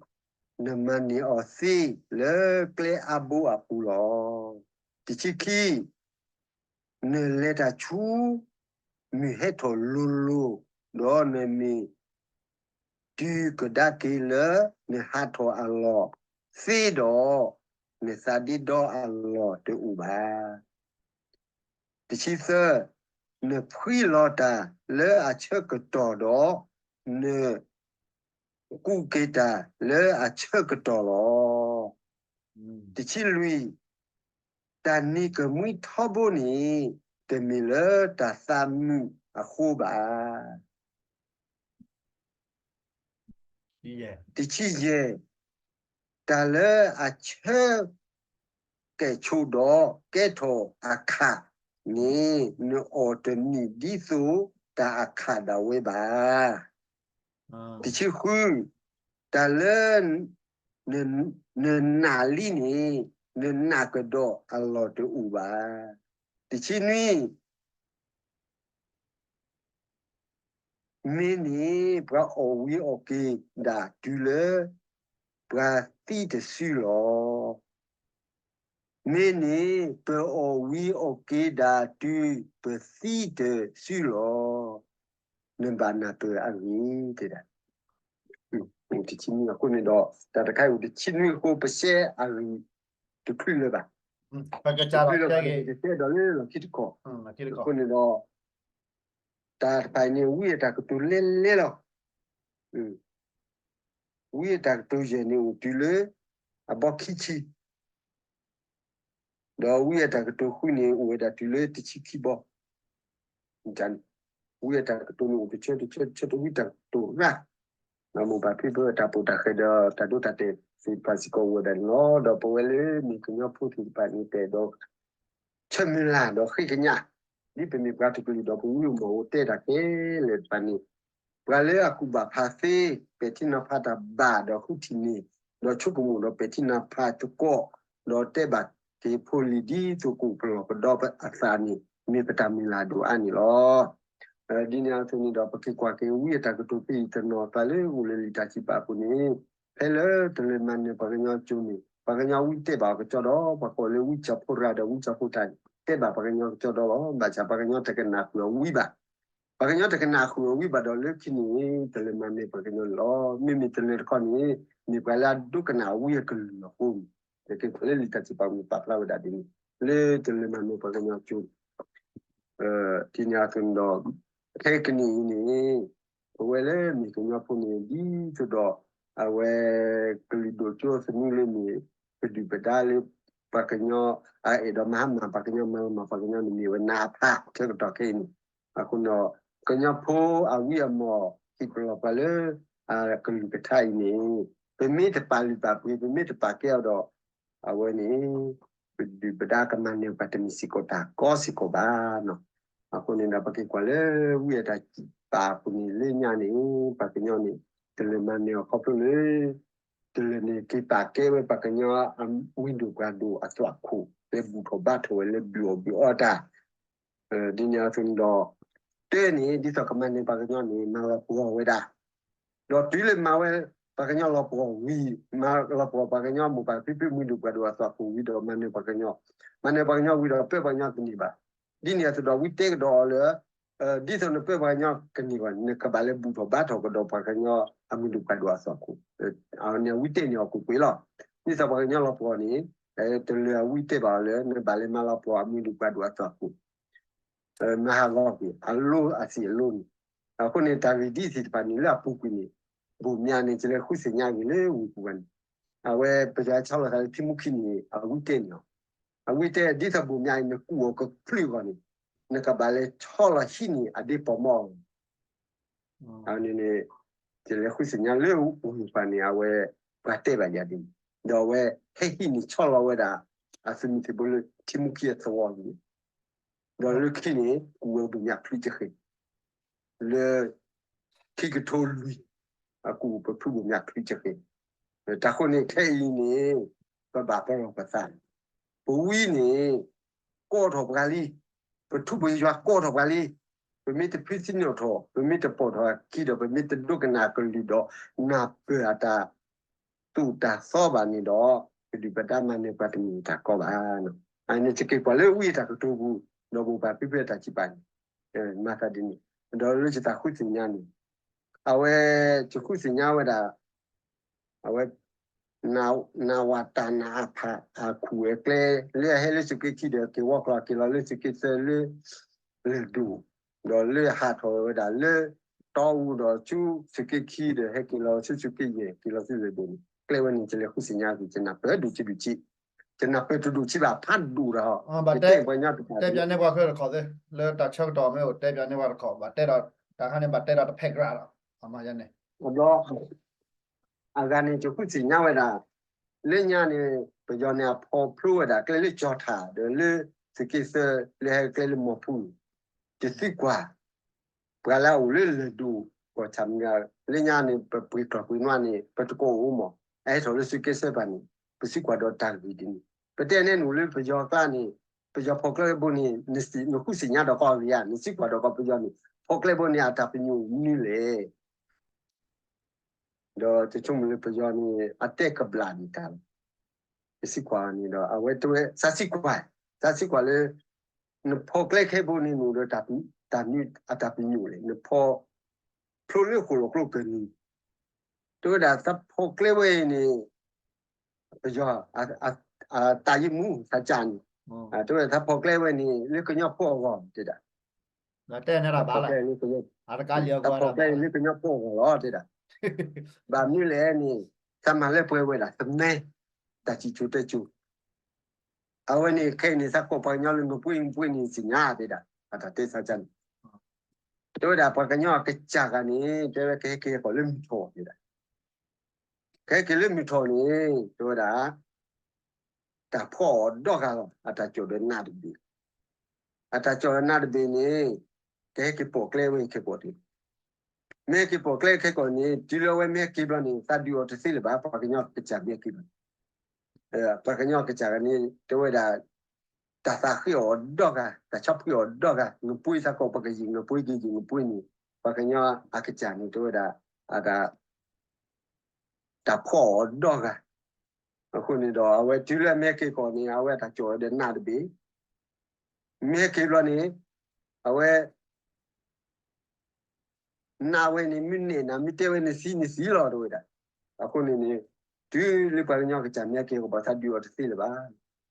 နမၤန့ၢ်အီၤသ့လၢကျဲအါဘိအပူၤလီၤ. တဆံခံ, နလဲၤတၢ်ဆူမုၢ်ဟဲထီၣ်လိၤလိၤ, ဒီးနမ့ၢ်တုၤကဒါက့ၤလၢနဟးထီၣ်အလီၢ်သ့ဒီး, နသးဒ့ဒီအလီၢ်တအိၣ်ဘၣ်. တဆံသၢ, နဖှံလီၤတၢ်လၢအဆၢကတီၢ်ဒီး, နကူးက့ၤတၢ်လၢအဆၢကတီၢ်လီၤ. တဆံလွံၢ်, တၢ်နံၤကမှံထီဘိန့ၣ်, တမ့ၢ်လၢတၢ်သးမုာ်အဃိဘၣ်. တဆံယဲၢ်, တၢ်လၢအဆၢကဲၣ်ဆိးဒီးကဲထီၣ်အခးန့ၣ်, နအီၣ်တနံၣ်ဒ်သိးတၢ်အခးဒၣ်ဝဲဘၣ်. တဆံဃု, တၢ်လၢနနာ်လံန့ၣ်, နနာ်ကဒီးအလီၢ်တအိၣ်ဘၣ်. တဆံနွံ, မ့ၢ်န့ၣ်ပှၤအီၣ်ဝံၤအီၣ်က့ၤဒၣ်တုၤလၢ ပှၤသံတစုလီၤ. မ့ၢ်န့ၣ်ပအီၣ်ဝံၤအီၣ်က့ၤဒၣ်တုၤပသံတစုလီၤ. နဘၣ်နၢ်ပၢၢ်အဂ့ၢ်တဲဒၣ်. တဆံနွံအဃိန့ၣ်ဒီး တၢ်တခါအံၤအိၣ်တဆံနွံအဃိ ပရှဲအဂ့ၢ်တချုးလၢၤဘၣ်. တချုးလၢၤဘၣ်န့ၣ် ပကတဲဒီးလၢလီၢ်ခံတခီ, အဃိန့ၣ်ဒီး တၢ်တဖၣ်အံၤန့ၣ် ဝံအတၢ်ကတိၤလဲၤလဲၤလီၤ. ဝံအတၢ်ကတိၤယဲၢ်န့ၣ်အိၣ်တုၤလၢအဘီခံဆံ, ဒီးဝံအတၢ်ကတိၤဃုန့ၣ် အိၣ်ဝဲဒၣ်တုၤလၢတဆံခံဘီ. ဝံအတၢ်ကတိၤန့ၣ်အိၣ်တဆၢတဆၢတဆၢတဝံတၢ်ကတိၤရၣ်, ဒီးမိၢ်ပၢ်ဖံဖုအတၢ်ပီးတၢ်ဃဲၤဒီးတၢ်ဒိတၢ်တဲာ်သ့ၣ်တဖၣ်စ့ၢ်ကီးအိၣ်ဝဲဒၣ်န့ၣ်လီၤ. ဒီးပဝဲလၢမ့ၢ်ကညီဖိသ့ၣ်တဖၣ်န့ၣ် ပအဲၣ်ဒိး ဆၢမုၢ်လၢ်ဒီးဃ့ကညး, ဒ်ပမ့ၢ်ပှၤတကလုာ်ဒီးပဝံအိၣ်မီၢ်အိၣ်တဲတၢ်ခဲလၢာ်တဖၣ်န့ၣ်, ပှၤလၢအကူၣ်ဘၣ်ဖးသ့, ပဲာ်ထံနီၤဖးတၢ်ဘၣ်ဒီးဃုထံၣ်န့ၢ်, ဒီးဆိကမိၣ်ဒီးပဲာ်ထံနီၤဖးသကိး, ဒီးတဲဘၣ်က့ၤဖိလံၤဒ်သိးကအိၣ်ပလီၢ်ပဒီအသးန့ၣ်, မ့ၢ်ပတၢ်မုၢ်လၢ်ဒိၣ်အါန့ၣ်လီၤ. ဒ်န့ၣ်အသိးန့ၣ်ဒီး ပက့ၤကွၢ်က့ၤဝံအတၢ်ကတိၤဖဲအံၤတနီၤသးလၢအိၣ်လၢလံာ်တၢ်စံးပာ်အပူၤန့ၣ်, ဖဲလၢတလၢၤမၤနၢၤပှၤကညီကၠိန့ၣ် ပှၤကညီဝံတဲဘၣ်အီၤကစီဒီး ပှၤကိးလၢဝံစီၤဖိရၤဒီးဝံစီၤဖိထၣ်န့ၣ် တဲဘၣ်ပှၤကညီကစီဒီလီၤ. ဘၣ်ဆၣ်ပှၤကညီတကနၣ်ဃုာ်အီၤဝံဘၣ်. ပှၤကညီတကနၣ်ဃုာ်အီၤဝံဘၣ်ဒီးလၢခံန့ၣ် တလၢၤမၤနၢၤပှၤကညီန့ၣ်လီၤ. မ့မ့ၢ်တလၢၤတခီန့ၣ် မ့ၢ်ပှၤလၢအဒိကနၣ်အဝံအကလုၢ်အဃိန့ၣ်, ပက့ၤကွၢ်လၢလံာ်တၢ်စံးပာ်အပူၤန့ၣ် ပာ်ဖျါဝဲဒၣ်ဒ်န့ၣ်, လၢတလၢၤမၤနၢၤပှၤကညီကၠိန့ၣ် ဒ်န့ၣ်အသိးန့ၣ်ဒီး ခဲကနံၣ်အံၤန့ၣ် ပဝဲလၢမ့ၢ်ကညီဖိန့ၣ် ဒ်သိးဒီး အဝဲကလုာ်ဒိၣ်ကၠိသနူလၢမ့ၢ် ပဒုၣ်ပဒါလၢ ပှၤကညီ အအဲၣ်ဒိးမၤဟါမၢ်ပှၤကညီ မၤလီၤမၢ်ပှၤကညီန့ၣ် မ့ၢ်ဝဲနးဖးဆၢကတီၢ်ခဲအံၤန့ၣ်, အဃိဒီး ကညီဖိအဝံအမီၢ် ဟ့ၣ်ပလီၢ်ပှၤလၢ အကလုၢ်ကထါအံၤန့ၣ် ပမ့ၢ်တပာ်လုၢ်ပာ်ပှ့ၤ ပမ့ၢ်တပာ်ကဲအီၤဒီး အဝဲန့ၣ် ပဒုၣ်ပဒါကမၤနၢၤပှၤတမ့ၢ်စ့ၢ်ကီးတၢ်ကီစ့ၢ်ကီးဘၣ်နီၤ. အဃိန့ၣ်ဒီး ပက့ၤကွၢ်လၢဝံအတၢ်စံးပာ်အပူၤန့ၣ် လၢညါန့ၣ် ပှၤကညီန့ၣ် တလၢၤမၤနၢၤအီၤခီဖျိလၢ တလၢၤန့ၣ် က့ၤပာ်ကဲဝဲပှၤကညီအဝံဒိၣ်ပှၤဒိၣ်အသွၣ်ခိၣ် လၢဘူၣ်ထီၣ်ဘါထီၣ်ဝဲလၢဘုၣ်အီၣ်ဘုၣ်အီတၢ် ဒ်န့ၣ်အသိးန့ၣ်ဒီး တၢန့ၣ် ဒ်သိးကမၤနၢၤပှၤကညီန့ၣ် မၤလီၤပှီၢ်ဝဲဒၣ်, ဒီးတုၤလၢမၤဝဲ ပှၤကညီလီၤပှီၢ်ဝံၤ မၤလီၤပှီၢ်ပှၤကညီမိၢ်ပၢ်ဖံဖုမုၢ်ဒိၣ်ပှၢ်ဒိၣ်အသွၣ်ခိၣ်ဝံၤဒီး မၤနၢၤပှၤကညီ, မၤနၢၤပှၤကညီဝံၤဒီး ပၢပှၤကညီတန့ၢ်ဘၣ်. ဒ်န့ၣ်အသိးဒီး ဝံတဲကဒီးအီၤလၢ ဒ်သိးနပၢပှၤကညီကန့ၢ်အဂီၢ် နကဘၣ်လၢဘူၣ်ထီၣ်ဘါထီၣ်ကဒီးပှၤကညီအမုၢ်ဒိၣ်ပှၢ်ဒိၣ်အသီၣ်ခိၣ်, အဝဲန့ၣ်အဝံတဲာ်န့ၢ်အီၤကွ့ၢ်ကွ့ၢ်လီၤ. ဒ်သိးပှၤကညီလီၤပှီၢ်န့ၣ် တလၢအဝံတဲာ်ဘၣ်အီၤလၢ နဘၣ်လဲၤမၤလီၤပှီၢ်အမုၢ်ဒိၣ်ပှၢ်ဒိၣ်အသီၣ်ခိၣ် မၤဟးဂီၤကွံာ် အလိအသံၣ်အလိန့ၣ်. အဃိန့ၣ် တၢ်ဂ့ၢ်ဒ်သ့ၣ်တဖၣ်န့ၣ် လၢအပူၤကွံာ်န့ၣ် ဘိၣ်မၠးန့ၣ် ကလဲၤဃုသ့ၣ်ညါက့ၤလၢဝ့ၢ်ပူၤဘၣ်န့ၣ် အဝဲပယီၤဆီလီၤသးလၢထံမူခံန့ၣ် အဝံတဲာ်န့ၢ်အီၤ, အဝံတဲာ် ဒ်သိးဘိၣ်မၠးအံၤ နကူၣ်အီၤကချုးအဂီၢ်န့ၣ် နကဘၣ်လဲၤဆီလီၤဟံးန့ၢ်အဒ့ပီၣ်မီၢ်အဂီၢ် အဝဲန့ၣ်န့ၣ် ကလဲၤဃုသ့ၣ်ညါလၢဝ့ၢ်ပူၤန့ၣ် အဝဲပှၤတဲဘၣ်ယၤဒ်န့ၣ် ဒီးအဝဲဟဲဟံးန့ၢ်ဆီလီၤဝဲဒၣ် အသုးမုၢ်သံၣ်ဘိလၢထံမူခံအသဝီန့ၣ် ဒီးလၢခံန့ၣ် ကူၣ်ဝဲဘိၣ်မၠးချုးကဃ့ၢ် လၢ ခံကထိလွံၢ် အကူၣ်ပဖုဘိၣ်မၠးချုးကဃ့ၢ်, တၢ်ဃိန့ၣ်ခဲအံၤန့ၣ် ပဘၣ်ပလီၢ်ပသး, ပဝံန့ၣ် ကိးထီၣ်ပှၤလံ, ပထူပယွၤကိးထီၣ်ပှၤလံ, ပမ့ၢ်တဖုသံနီၣ်ထီၣ်, ပမ့ၢ်တပိာ်ထီၣ်အခံဒီး ပမ့ၢ်တဒိကနၣ်ကလုၢ်ဒီး နၢ်ပၢၢ်အတၢ် သူၣ်တၢ်သီဘၣ်န့ၣ်ဒီး ပဒုၣ်ပဒါမၤနၢၤပှၤတမုာ်တၢ်ကီဘၣ်. အန့ၣ်ယက့ၤကွၢ်လၢဝံအတၢ်ကတိၤပူၤ ဒီးမိၢ်ပၢ်ဖံဖုအတၢ်စံးပာ်န့ၣ် မၤသးဒ်န့ၣ်, ဒီးလၢယသးဃုသ့ၣ်ညါန့ၣ် အဝဲ ယဃုသ့ၣ်ညါဝဲဒၣ် အဝဲ နဝတ နအဖ အခူၣ်အကျဲ လၢအဟဲလၢသုးက့ခံဒီး က့ၤဝီကျီၢ် က့ၤလီၤလၢသုးက့သၢလၢ လၢၢ်ဒိၣ်, ဒီးလၢဟးထီၣ်ဝဲဒၣ်လၢ တီအူဒီးဆူသုးက့ခံဒီး ဟဲက့ၤလီၤဆူသုးက့ယဲၢ် က့ၤလီၤဆူလၢၢ်ဒိၣ်န့ၣ် ကျဲဝဲန့ၣ် ယလဲၤဃုသ့ၣ်ညါက့ၤ ယနၢ်ပၢၢ်ဒိၣ်ဆံးဒိၣ်ဆံး, ယနၢ်ပၢၢ်တဒိၣ်ဆံးဘၣ်ဖးဒိၣ်ဒီး ယတဲပှၤကညီတဖၣ် တဲပၠးန့ၢ်ပှၤဃၢတခီၣ်သ့ လၢတၢ်ဆၢကတီၢ်မ့ၢ်အိၣ် တဲပၠးန့ၢ်ပှၤတခီၣ် ဘၣ်တဲဒီး တၢ်ခါန့ၣ် ဘၣ်တဲဒီးတဖဲးကြၢးဒီး အမၤယါန့ၣ် ဒီး အဂၤန့ၣ် ယဃုသ့ၣ်ညါဝဲဒၣ် လၢညါန့ၣ် ပယီၤန့ၣ် အဖီဖျိဝဲဒၣ် ကျဲလၢကၠီၤထၣ် ဒီးလၢသုးက့သၢ လၢဟဲကျဲလၢမီၤဖူန့ၣ် ယသံကွၢ် ပှၤလၢအအိၣ်လၢလၢၢ်ဒိၣ်ကီၢ်ဆၣ်မံၤ လၢညါန့ၣ် ပပှ့ၤကျီၢ်ပှ့ၤနွါန့ၣ် ပတကိးအိၣ်မး အဟဲထီၣ်လၢသုးက့သၢပၤန့ၣ် ပသံကွၢ်ဒီးတၢ်ဂ့ၢ်ဒ်န့ၣ် ပတဲန့ၣ်နုာ်လၢပယီၤကျါန့ၣ် ပယီၤဖီၣ်ကျဲဘိန့ၣ် နဃုသ့ၣ်ညါဒီးကီၢ်ဂ့ၤဧါ နသံကွၢ်ဒီးကီၢ်ပယီၤန့ၣ် ဖီၣ်ကျဲဘိန့ၣ် အတၢ်ပညိၣ်မနုၤလဲၣ် ဒီးတဆိကမိၣ်လၢပယီၤန့ၣ် အတဲကဘျးန့ၣ်တၢ်လီၤ. ယသံကွၢ်န့ၣ်ဒီး အဝဲတဲဝဲ သးသံကွၢ်, သးသံကွၢ်လၢ နဖီၣ်ကျဲခဲဘိန့ၣ် နအိၣ်ဒီး တၢ်ပညိၣ်လဲၣ်, နဖီၣ်ဖျိလၢဃိၣ်လီၤကျိကနံၤ, တဲဝဲဒၣ် သးဖီၣ်ကျဲဝဲအံၤန့ၣ် ပယီၤ တၢ်ယမူ သးကၢ်န့ၣ်, တဲဝဲ သးဖီၣ်ကျဲဝဲန့ၣ် လၢကညီဖိအဂီၢ် တဲဒၣ် သးဖီၣ်ကျဲလၢကညီဖိအဂီၢ်လီၤ တဲဒၣ်. ဘၣ်မနုၤလဲၣ်န့ၣ် သးမၤလၢပှဲၤဝဲဒၣ် သမၢ တၢ်စံၣ်စိၤတဲစိၤ အဝဲန့ၣ်ခဲအံၤန့ၣ် သးကိးပှၤကညီလၢနပှ့ၤနပှ့ၤန့ၣ်သ့ၣ်ညါ တဲဒၣ် အတၢ်တဲသးကၢ်န့ၣ် တဲဝဲဒၣ် ပှၤကညီအကစၢ်ဂၤန့ၣ် တဲဝဲကဟဲက့ၤအကီၢ်လၢမုၢ်ထီၣ် တဲဒၣ် ကဟဲက့ၤလၢမုၢ်ထီၣ်န့ၣ် တဲဝဲဒၣ် တၢ်ဖီၣ်အီၤဒီဂၤလီၤ အတၢ်ကၠီၣ်ဒီးနးတဘ့ၣ်, အတၢ်ကၠီၣ်ဒီးနးတဘ့ၣ်န့ၣ် ကဟဲက့ၤပိာ်ကျဲဝဲခဲကိာ်တ့ၢ်, မ့ၢ်ဟဲက့ၤပိာ်ကျဲခဲကိာ်န့ၣ် တုၤလၢအဝဲမ့ၢ်ဟဲက့ၤဘျီန့ၣ် သးဒုးအီၤတသ့လၢၤဘၣ် ပှၤကညီကစၢ်မ့ၢ်ဟဲက့ၤဘျီ, ပှၤကညီကစၢ်ဂၤန့ၣ် တဲဝဲဒၣ် တၢ်သးဃ့အီၤဒီဂၤ တၢ်ဆီဖှံအီၤဒီဂၤ နပှ့ၤသးကိး ပကယံာ်နပှ့ၤ ကယံာ်နပှ့ၤန့ၣ် ပှၤကညီအကစၢ်န့ၣ် တဲဝဲဒၣ် အတၢ် တၢ်ဖီၣ်အီၤဒီဂၤ, အဃိန့ၣ်ဒီး အဝဲတုၤလၢအမ့ၢ်ဟဲက့ၤကီးန့ၣ် အဝဲအတၢ်ကၠီၣ်ဝဲဒီးနးတဘ့ၣ်, မ့ၢ်ဟဲက့ၤဘျီန့ၣ် အဝဲ နးဝဲန့ၣ် မ့ၢ်နဲၣ်နၤ မ့ၢ်တဲဝဲနသံနသံလီၤ တဲဝဲဒၣ်, အဃိန့ၣ်န့ၣ် တုၤလၢပှၤကညီကစၢ်မ့ၢ်ဟဲက့ၤအဂီၢ် ပှၤသးဒုးအီၤတသ့လၢၤဘၣ်,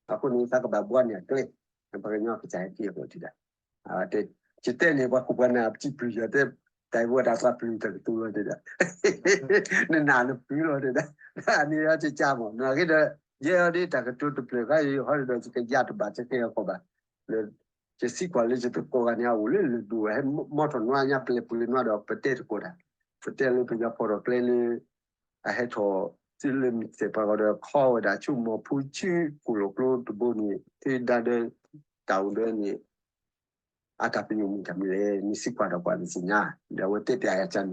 အဃိန့ၣ် သးကဘၣ်ဘှီန့ၢ်အကျဲ ပှၤကညီကစၢ်ဟဲက့ၤအဂီၢ်တဒၣ် ယတဲန့ၣ် ပှၤခိၣ်ပှၤနၢ်အပစံးပျုၢ်ယၤတဲ တၢ်အံၤပဝဲဒၣ်သးပျုၢ်တၢ်ကတိၤလီၤတဲဒၣ်, နနၢ်နပျုၢ်လီၤတဲဒၣ်, အန့ၣ်အီၤကကၢ်မး နဂ့ၤဒီး ယဲအီၤဒ်တၢ်ကတိၤတဖျၢၣ်ဃါအံၤ ဟီဒီးယကယၢ်တဘၣ်စကဲအီၤကီးဘၣ်, ယသံကွၢ်လၢယသကိးဂၤန့ၣ် အအိၣ်လၢလၢၢ်ဒိၣ် ဟဲမီၣ်ထီၣ်နွါညါပလဲၤပှ့ၤနွါဒီး ပတဲတကိးတၢ်, ပတဲလၢပယီၤဖီၣ်ထီၣ်ကျဲလၢ အဟဲထီၣ် သုလၢမုၢ်သဲၣ်ပှၤဂီၢ်ဒီး ခီဝဲဒၣ်ဆူမီၤဖူဆူ ကိၣ်လီၤကျိတဘိန့ၣ် သုဒၣ်ဒီး တၢ်အိၣ်ဒီးန့ၣ် အတၢ်ပညိၣ်မ့ၢ်တၢ်မနုၤလဲၣ် နစံးကွၢ်ဒီးပှၤနသ့ၣ်ညါ, ဒီးအဝဲတဲပျးယၤကန့ၣ်,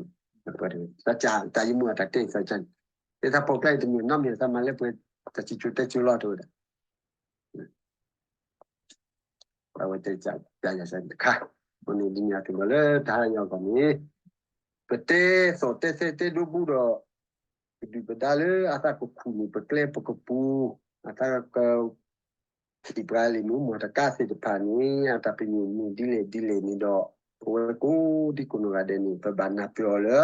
တၢ်ယမူအတၢ်တဲသးကန့ၣ်, လၢတၢ်ဖီၣ်ကျဲအံၤတမ့ၢ်နီတမံၤ သးမၤလၢပှဲၤ တၢ်စံးကၠိတဲကၠိလီၤတဲဝဲဒၣ် အဝဲတဲပျးယၤတခါ, အဃိန့ၣ်ဒ်န့ၣ်အသိးဒီးလၢတဟါညါအဂီၢ်န့ၣ် ပတဲသီၣ်တဲသဲတဲဒိဘူးဒီး ပဒုၣ်ပဒါလၢအသးကခူၣ်န့ၢ်ပကျဲပကပူၤ, အသးက ဟ့ၣ်ပှၤလံာ်မူမီၢ်တကါသ့ၣ်တဖၣ်န့ၣ် အတၢ်ပညိၣ်မ့ၢ်ဒ်လဲၣ်ဒ်လဲၣ်န့ၣ်ဒီး ပဝဲကိးဒံကိးနီၢ်ဂၤဒဲးန့ၣ် ပဘၣ်နၢ်ပၢၢ်အီၤလၢ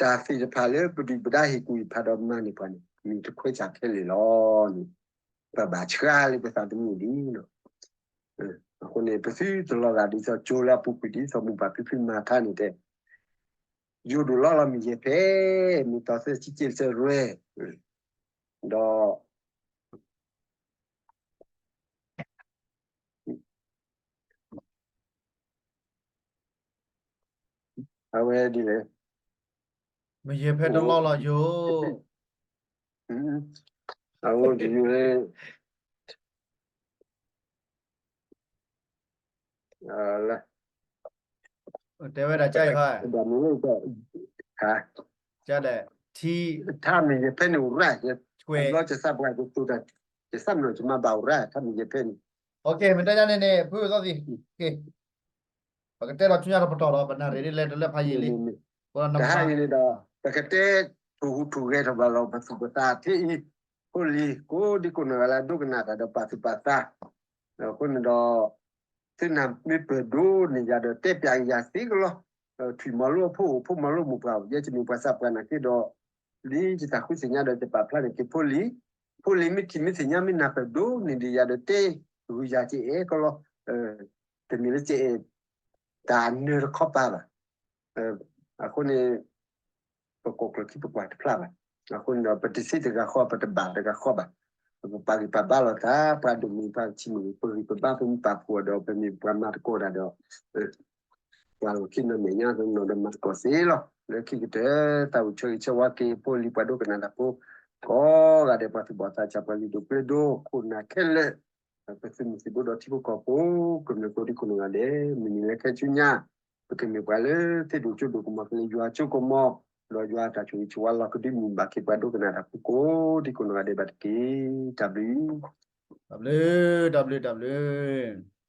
တၢ်သ့ၣ်တဖၣ်လၢပဒုၣ်ပဒါဟ့ၣ်ကူၣ်ဟ့ၣ်ဖးဒီးမၤန့ၢ်ပှၤန့ၣ် မ့ၢ်တခွဲးဆၢခဲလၢာ်လီၤန့ၣ် ပဘၣ်ဆှါလၢပသးသမူဒ်န့ၣ်လီၤ. အဃိန့ၣ် ပသုတလီၤဂာ်ဒ်သိးကၠိလၢအပူၤကွံာ်ဒ်သိးမိၢ်ပၢ်ဖံဖုမၤထါန့ၣ်တဲ ယိၣ်ဒိၣ်လီၤလီၤမ့ၢ်ယဲၢ်ဖဲ မ့ၢ်တီၤသၢဆံက့သၢရဲၣ် ဒီး အဝဲဒ်လဲၣ် မ့ၢ်ယဲၢ်ဖဲတလီၤလီၤယိၣ် အဝဲဒ်လဲၣ် တဲဝဲဒၣ်ကါအံၤခါ ထါမ့ၢ်ယဲၢ်ဖဲန့ၣ်အိၣ်ရၣ် ဘျီကသးပှၢ်ကတိၤတၢ် ကသးမနီၣ်ကမၤဘၣ်အိၣ်ရၣ် ထါမ့ၢ်ယဲၢ်ဖဲန့ၣ် မ့ၢ်တၢ်ညါန့ၣ်န့ၣ် ဖုသီသံ ပကတဲလီၤဆူညါထီၣ်ပတီၢ်ဒီး ပနၢ်ရံၣ်ဒ်လဲၣ်တလၢဖးယံာ်လံ တဟါအံၤန့ၣ်ဒီး ပကတဲ ထိၣ်ဟူးထိၣ်ဂဲၤထီၣ်ဘၣ်လီၤ ပသူၣ်ပသးထဲအံၤ ဖိလံၤ ကိးဒံကိးနီၢ်ဂၤလၢအဒိကနၣ်တၢ်ဒီးပာ်သူၣ်ပာ်သး အဃိန့ၣ်ဒီး သုနၢ်မ့ၢ်ပၢၢ်ဒိးန့ၢ်ယၤဒီးတဲပၠးယၤသ့ကလီၤ ထွံၣ်မၤလိအဖိအိၣ်ဖိမၤလိမိၢ်ပှၢ်အိၣ် ယဲယမ့ၢ်ပှၤသးပှၢ်နာ်က့ဒီး လံယသးဃုသ့ၣ်ညါဒီးယပာ်ဖျါန့ၢ်က့ၤဖိလံၤ ဖိလံၤမ့ၢ်ထံၣ်မ့ၢ်သ့ၣ်ညါမ့ၢ်နၢ်ပၢၢ်ဒိးန့ၢ်ဒံးယၤဒီးတဲ ဂုာ်ယၤကအဲၣ်ကလီၤ တမ့ၢ်လၢကအဲၣ် တၢ်နၢၤတခီပၤဘၣ် အဃိန့ၣ် ပကိးကျၢၢ်ခံပကွၢ်တဖျါဘၣ်. အဃိန့ၣ်ဒီး ပတသ့တဂၤဃီ ပတဘၣ်တဂၤဃီဘၣ်. ပပာ်ဂံၢ်ပာ်ဘါလိာ်သး ပှၤဒိၣ်မုၢ်ပှၤဆံးမုၢ် ပဂံၢ်ပဘါဖိမုၢ်ပၢ်ဖှိၣ်ဒီး ပမ့ၢ်ပှၤမၤသကိးတၢ်ဒီး ပှၤလီၢ်ခံနီၢ်မဲာ်ညါနီၢ်ဒီးမၤသကိးသ့လီၤ. လၢခံကတၢၢ် တၢ်အိၣ်ဆၢဂ့ၤဆၢဝါက့ၤ ဖိလံၤပှၤဒိကနၣ်တၢ်ဖိ ကိးဂၤဒဲး ပှၤသူၣ်ဘီၣ်သးစၢ် ပှၤလုၢ်ဒိၣ်ပှ့ၤဒိၣ် ခိၣ်နၢ်ခဲလၢာ် ပသုးမုၢ်သံၣ်ဘိဒီးထံဖိကီၢ်ဖိ ကမျၢၢ်ကိးဒံကိးနီၢ်ဂၤဒဲး မုၢ်နံၤလၢခဲဆူညါ ပကမ့ၢ်ပှၤလၢသ့ၣ်ဒိၣ်ကၠိဒိၣ်ကမီၤ ကလၢယွၤကၠိကမီၤ ဒီးယွၤအတၢ်ဆိၣ်ဂ့ၤဆိၣ်ဝါလီၤကဒုမုၢ်ဘၣ်က့ၤပှၤဒိကနၣ်တၢ်ဖိကိးဒံကိးနီၢ်ဂၤဒဲးဘၣ်တက့ၢ်. တၢ်ဘျုး တၢ်ဘျုး တၢ်ဘျုး တၢ်ဘျုး